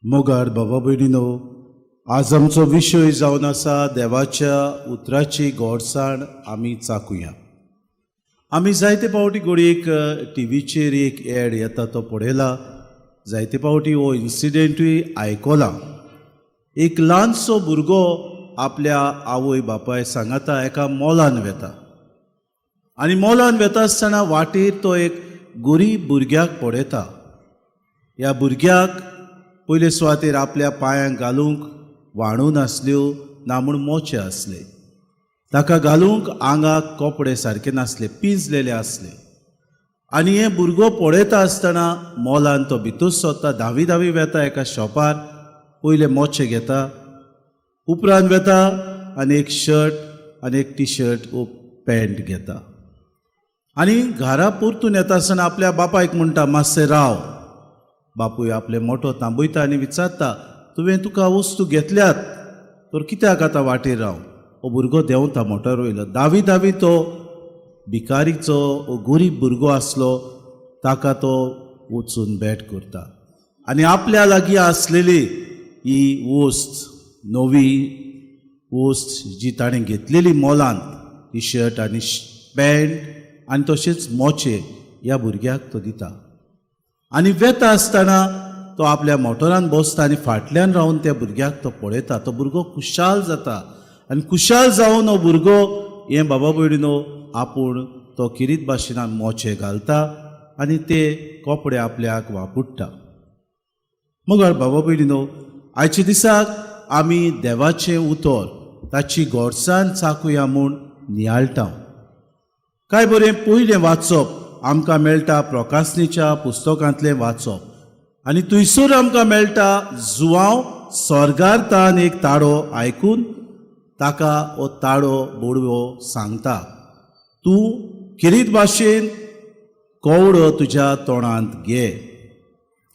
मोगार बाबा भयणीनो, आज आमचो विशय जावन आसा देवाच्या उतराची गोडसाण आमी चाकुया. आमी जायते फावटी घडयेक टिवीचेर एक एड येता तो पळयला, जायते फावटी हो इन्सिडेंटूय आयकला. एक ल्हानसो भुरगो आपल्या आवय बापाय सांगाता एका मॉलान वेता आनी मॉलान वेता आसतना वाटेर तो एक गरीब भुरग्याक पळयता. ह्या भुरग्याक पयले सुवातेर आपल्या पांयांक घालूंक व्हाणू नासल्यो, ना म्हूण मोचे आसले. ताका घालूंक आंगाक कपडे सारके नासले, पिंजलेले आसले. आनी हे भुरगो पळयता आसतना मॉलान तो भितर सरता, धावी धावी वेता एका शॉपार, पयले मोचे घेता, उपरांत वेता आनी एक शर्ट आनी एक टी शर्ट वो पॅन्ट घेता आनी घरा परतून येता आसतना आपल्या बापायक म्हणटा, मातशें राव. बापूय आपले मोटो थांबयता आनी विचारता, तुवें तुका वस्तू घेतल्यात तर कित्याक आतां वाटेर राव? हो भुरगो देंवता मोटर वयलो, धावी धावी तो भिकारीचो हो गरीब भुरगो आसलो ताका तो वचून भेट करता आनी आपल्या लागीं आसलेली ही वस्त, नवी वस्त जी ताणें घेतलेली मॉलांत, टी शर्ट आनी पॅन्ट आनी तशेंच मोचे ह्या भुरग्याक तो दिता. आनी वेता आसतना तो आपल्या मोटरान बसता आनी फाटल्यान रावन त्या भुरग्याक तो पळयता. तो भुरगो खुशाल जाता आनी खुशाल जावन हो भुरगो हें बाबा भयणीनो आपूण तो किरीत भाशेन मोचे घालता आनी ते कपडे आपल्याक वापुडटा. मगर बाबा भयणीनो, आयच्या दिसाक आमी देवाचें उतर ताची गोडसाण चाकुया म्हूण नियाळटा. काय बरें पयलें वाचप आमकां मेळटा, प्रकासनीच्या पुस्तकांतलें वाचप आनी थंयसर आमकां मेळटा जुवांव स्वर्गार तान एक ताळो आयकून ताका हो ताळो बोडवो सांगता, तूं किरीत भाशेन कवडो तुज्या तोंडांत घे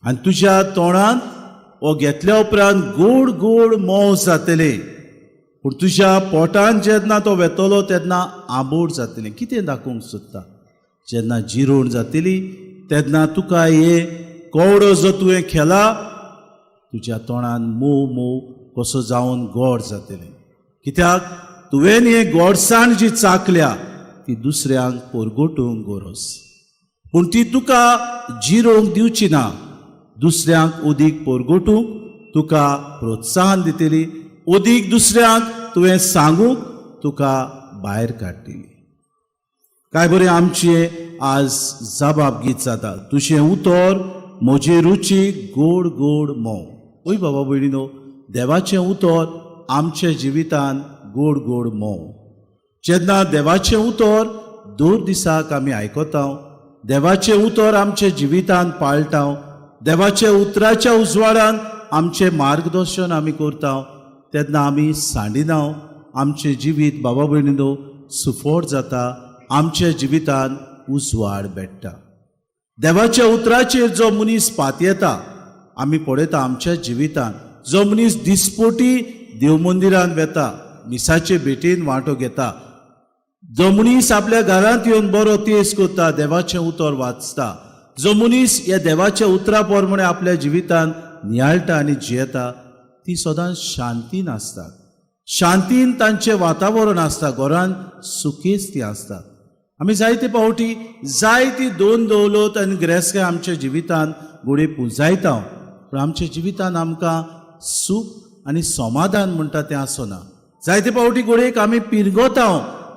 आनी तुज्या तोंडांत हो घेतल्या उपरांत गोड गोड मोव जातले, पूण तुज्या पोटान जेन्ना तो वेतलो तेन्ना आंबोड जातलें. कितें दाखोवंक सोदता? जेन्ना जिरोवण जातली तेन्ना तुका हे कवडो जो तुवें खेला तुज्या तोंडान मोव मोव कसो जावन गोड जातलें, कित्याक तुवें हे गोडसाण जी चाकल्या ती दुसऱ्यांक पोरगोटूंक गरज, पूण ती तुका जिरोवंक दिवची ना. दुसऱ्यांक उदीक पोरगोटूंक तुका प्रोत्साहन दितली, उदीक दुसऱ्यांक तुवें सांगूंक तुका भायर काडटली. काय बरें आमचें आज जबाब गीत जाता, तुजें उतर म्हजे रुचीक गोड गोड मोव. ओय बाबा भयणीनो, देवाचें उतर आमच्या जिवितान गोड गोड मोव. जेन्ना देवाचें उतर दर दिसाक आमी आयकता, देवाचें उतर आमच्या जिवितान पाळटा, देवाच्या उतराच्या उजवाडान आमचें मार्गदर्शन आमी करता, तेन्ना आमी सांडिना. आमचें जिवीत बाबा भयणीनो सुफोट जाता, आमच्या जिवितान उजवाड भेट्टा. देवाच्या उतराचेर जो मनीस पातयेता, आमी पळयता आमच्या जिवितान जो मनीस दिसपोटी देव मंदिरान वेता, मिसाचे भेटेन वांटो घेता, जो मनीस आपल्या घरांत येवन बरो तेज करता, देवाचें उतर वाचता, जो मनीस ह्या देवाच्या उतरा प्रमाणे आपल्या जिवितान नियाळटा आनी जियेता, ती सदांच शांतीन आसतात. शांतीन तांचें वातावरण आसता, घरान सुखेच ती आसतात. आमी जायते फावटी जायती दोन दौलत आनी ग्रेस्काय आमच्या जिवितान घडये पुंजायता, पूण आमच्या जिवितान आमकां सूख आनी समाधान म्हणटा तें आसना. जायते फावटी घडयेक आमी पिरगोता,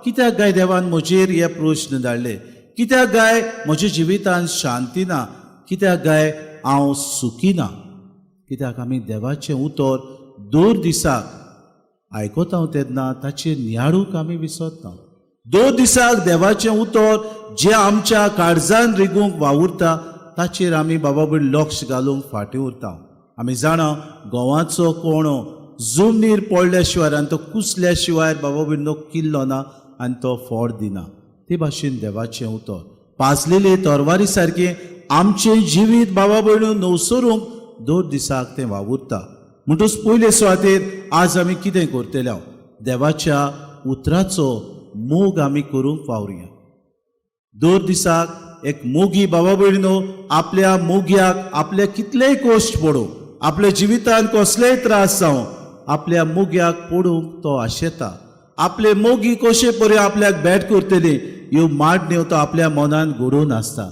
कित्याक काय देवान म्हजेर हे प्रश्न धाडले? कित्याक काय म्हज्या जिवितान शांती ना? कित्याक काय हांव सुखी ना? कित्याक आमी देवाचें उतर दर दिसाक आयकता तेन्ना ताचेर नियाळूंक आमी विसरता. दर दिसाक देवाचें उतर जें आमच्या काळजान रिगूंक वावुरता ताचेर आमी बाबा भयण लक्ष घालूंक फाटीं उरता. आमी जाणा, गोवाचो कोणो जमनीर पडल्या शिवाय आनी तो कुसल्या शिवाय बाबा भयण किल्लो ना आनी तो फोड दिना. ते भाशेन देवाचें उतर पाजलेले तरवारी सारकें आमचें जिवीत बाबा भयण नवसरूंक दर दिसाक तें वावुरता. म्हणटूच पयले सुवातेर आज आमी कितें करतले? देवाच्या उतराचो मोग आमी करूंक वावरुया. दर दिसाक एक मोगी बाबा भयणीनो आपल्या मोग्याक आपल्या कितलेय कश्ट पडूं आपल्या जिवितांत कसलेय त्रास जावं, आपल्या मोग्याक पडूंक तो आशेता. आपले मोगी कशे परी आपल्याक भेट करतली ह्यो माडण्यो तो आपल्या मनान घडोवन आसता.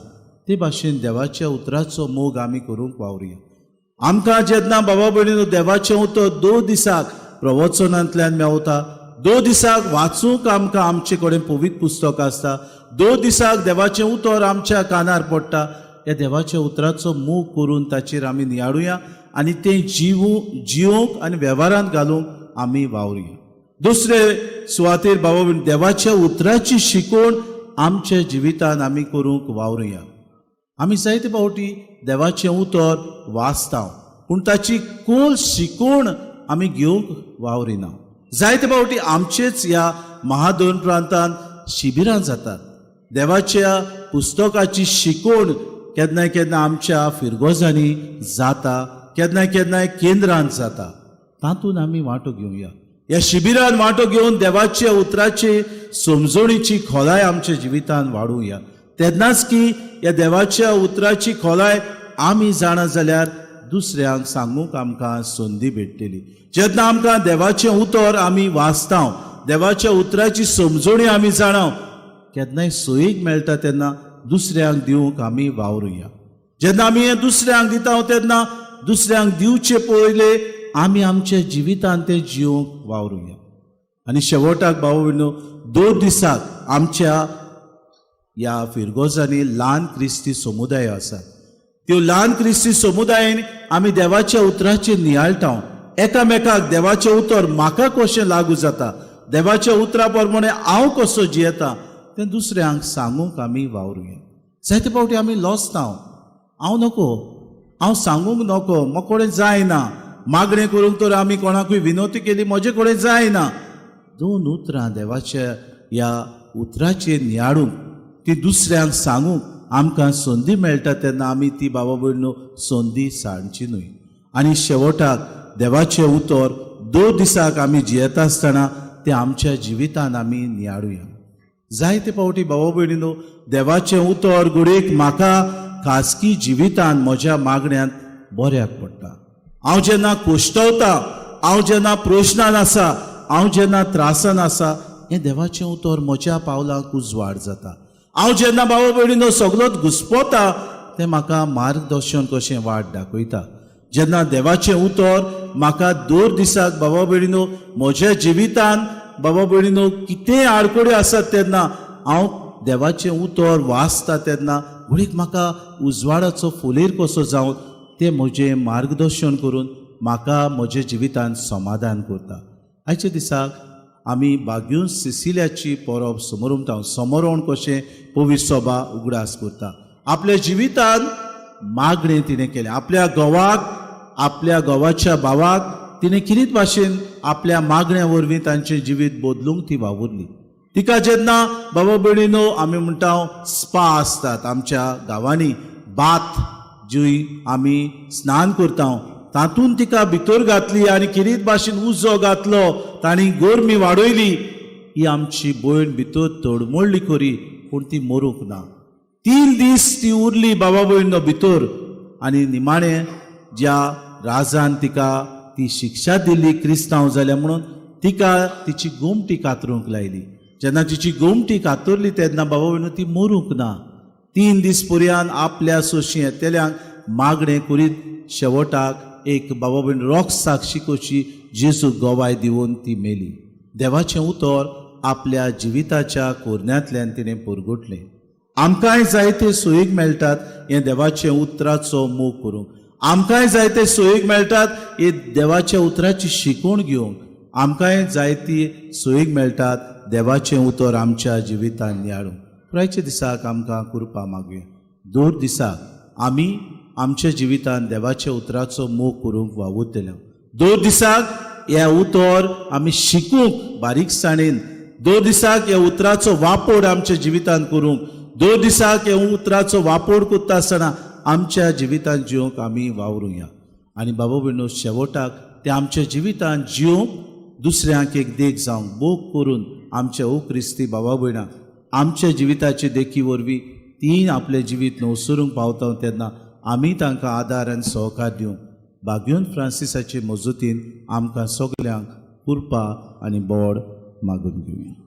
ते भाशेन देवाच्या उतराचो मोग आमी करूंक वावरुया. आमकां जेन्ना बाबा भयणीनो देवाचें उतर 2 दिसाक प्रवचनांतल्यान मेवता, 2 दिसाक वाचूंक आमकां आमचे कडेन पवित्र पुस्तक आसता, 2 दिसाक देवाचें उतर आमच्या कानार पडटा. ह्या देवाच्या उतराचो मोग करून ताचेर आमी नियाळुया आनी तें जिवूंक आनी वेव्हारांत घालूंक आमी वावरुया. दुसरे सुवातेर बाबा देवाच्या उतराची शिकवण आमच्या जिवितान आमी करूंक वावरुया. आमी जायते फावटी देवाचें उतर वाचता पूण ताची खोल शिकवण आमी घेवंक वावरिना. जायते फावटी आमचेच ह्या महादोन प्रांतांत शिबिरां जातात. देवाच्या पुस्तकाची शिकवण केन्ना केन्ना आमच्या फिरगोजांनी जाता, केन्ना केन्नाय केंद्रांत जाता. तातूंत आमी वांटो घेवया. ह्या शिबिरान वांटो घेवन देवाच्या उतराचे समजणीची खोलाय आमच्या जिवितान वाडोवया. तेन्नाच की ह्या देवाच्या उतराची खोलाय आमी जाणा जाल्यार दुसऱ्यांक सांगूंक आमकां संदी भेट्टली. जेन्ना आमकां देवाचें उतर आमी वाचता, देवाच्या उतराची समजणी आमी जाणा, केन्नाय सोयीक मेळटा तेन्ना दुसऱ्यांक दिवंक आमी वावरुया. जेन्ना आमी हें दुसऱ्यांक दिता तेन्ना दुसऱ्यांक दिवचे पयले आमी आमच्या जिवितान तें जिवंक वावरुया. आनी शेवटाक भाव भयणीनो 2 दिसाक आमच्या ह्या फिरगोजांनी ल्हान क्रिस्ती समुदाय आसात. त्यो ल्हान क्रिस्ती समुदायेन आमी देवाच्या उतराचेर नियाळटा. एकामेकाक देवाचें उतर म्हाका कशें लागू जाता, देवाच्या उतरा प्रमाणे हांव कसो जियेता तें दुसऱ्यांक सांगूंक आमी वावरुया. जायते फावटी आमी लजता, हांव नको, हांव सांगूंक नको, म्हाका कडेन जायना मागणें करूंक, तर आमी कोणाकूय विनवती केली म्हजे कडेन जायना. 2 उतरां देवाच्या ह्या उतराचेर नियाळूंक ती दुसऱ्यांक सांगूंक आमकां संदी मेळटा तेन्ना आमी ती बाबा भयणीनो संदी सांडची न्हय. आनी शेवटाक देवाचें उतर 2 दिसाक आमी जियेता आसतना तें आमच्या जिवितान आमी नियाळुया. जायते फावटी बाबा भयणीनो देवाचें उतर घडयेक म्हाका खासगी जिवितान म्हज्या मागण्यांत बऱ्याक पडटा. हांव जेन्ना कोश्टवता, हांव जेन्ना प्रश्नान आसा, हांव जेन्ना त्रासान आसा, हें देवाचें उतर म्हज्या पावलांक उजवाड जाता. हांव जेन्ना बाबा भयणीनो सगलोच घुस्पता तें म्हाका मार्गदर्शन कशें वाट दाखयता. जेन्ना देवाचें उतर म्हाका 2 दिसाक बाबा भयणीनो म्हज्या जिवितान बाबा भयणीनो कितेंय आडखळी आसात तेन्ना हांव देवाचें उतर वाचता तेन्ना घडयेक म्हाका उजवाडाचो फुलेर कसो जावन तें म्हजें मार्गदर्शन करून म्हाका म्हज्या जिवितान समाधान करता. आयच्या दिसाक आमी बाग्यून सिसिल्याची परब समोरमता, समोरण कशें पवित्र सभा उगडास करता. आपल्या जिवितान मागणें तिणें केलें, आपल्या घोवाक, आपल्या घोवाच्या भावाक तिणें किरीत भाशेन आपल्या मागण्या वरवीं तांचें जिवीत बदलूंक ती वावुरली. तिका जेन्ना बाबा भयणीनो आमी म्हणटा स्पा आसतात आमच्या गांवांनी, बाथ जी आमी स्नान करता, तातूंत तिका भितर घातली आनी किरीत भाशेन उजो घातलो, तांणी गरमी वाडयली. ही आमची भयण भितर तडमडली खरी, पूण ती मरूंक ना. 3 दीस ती उरली बाबा भयणीनो भितर. आनी निमाणें ज्या राजान तिका ती शिक्षा दिली क्रिस्तांव जाल्या म्हणून, तिका तिची गोमटी कातरूंक लायली. जेन्ना तिची गोमटी कातरली तेन्ना बाबा भयणीनो ती मरूंक ना. 3 दीस पर्यान आपल्या सोशी येतल्यांक मागणें करीत शेवटाक एक बाबा भयण रोख साक्षी कशी जेजू गोवाय दिवन ती मेली. देवाचें उतर आपल्या जिविताच्या कोरण्यांतल्यान तिणें परगटलें. आमकांय जायते सोयीक मेळटात हें देवाचें उतराचो मोग करूंक, आमकांय जायते सोयीक मेळटात हे देवाच्या उतराची शिकवण घेवंक, आमकांय जायती सोयीक मेळटात देवाचें उतर आमच्या जिवितान नियाळूंक. पुरायच्या दिसाक आमकां कृपा मागुया. 2 दिसाक आमी आमच्या जिवितान देवाच्या उतराचो मोग करूंक वावुरतले. 2 दिसाक हें उतर आमी शिकूंक बारीकसाणेन, 2 दिसाक ह्या उतराचो वापर आमच्या जिवितान करूंक, 2 दिसाक ह्या उतराचो वापर करता आसतना आमच्या जिवितान जिवंक आमी वावरुया. आनी बाबा भयणीनो शेवटाक ते आमच्या जिवितान जिवंक दुसऱ्यांक एक देख जावंक मोग करून आमच्या ओ क्रिस्ती बाबा भयणां आमच्या जिविताचे देखी वरवीं ती आपलें जिवीत नवसरूंक पावता तेन्ना आमी तांकां आदार आनी सहकार दिवंक बाग्योन फ्रांसिसाचे मजतीन आमकां सगल्यांक कृपा आनी बोड मागून घेवया.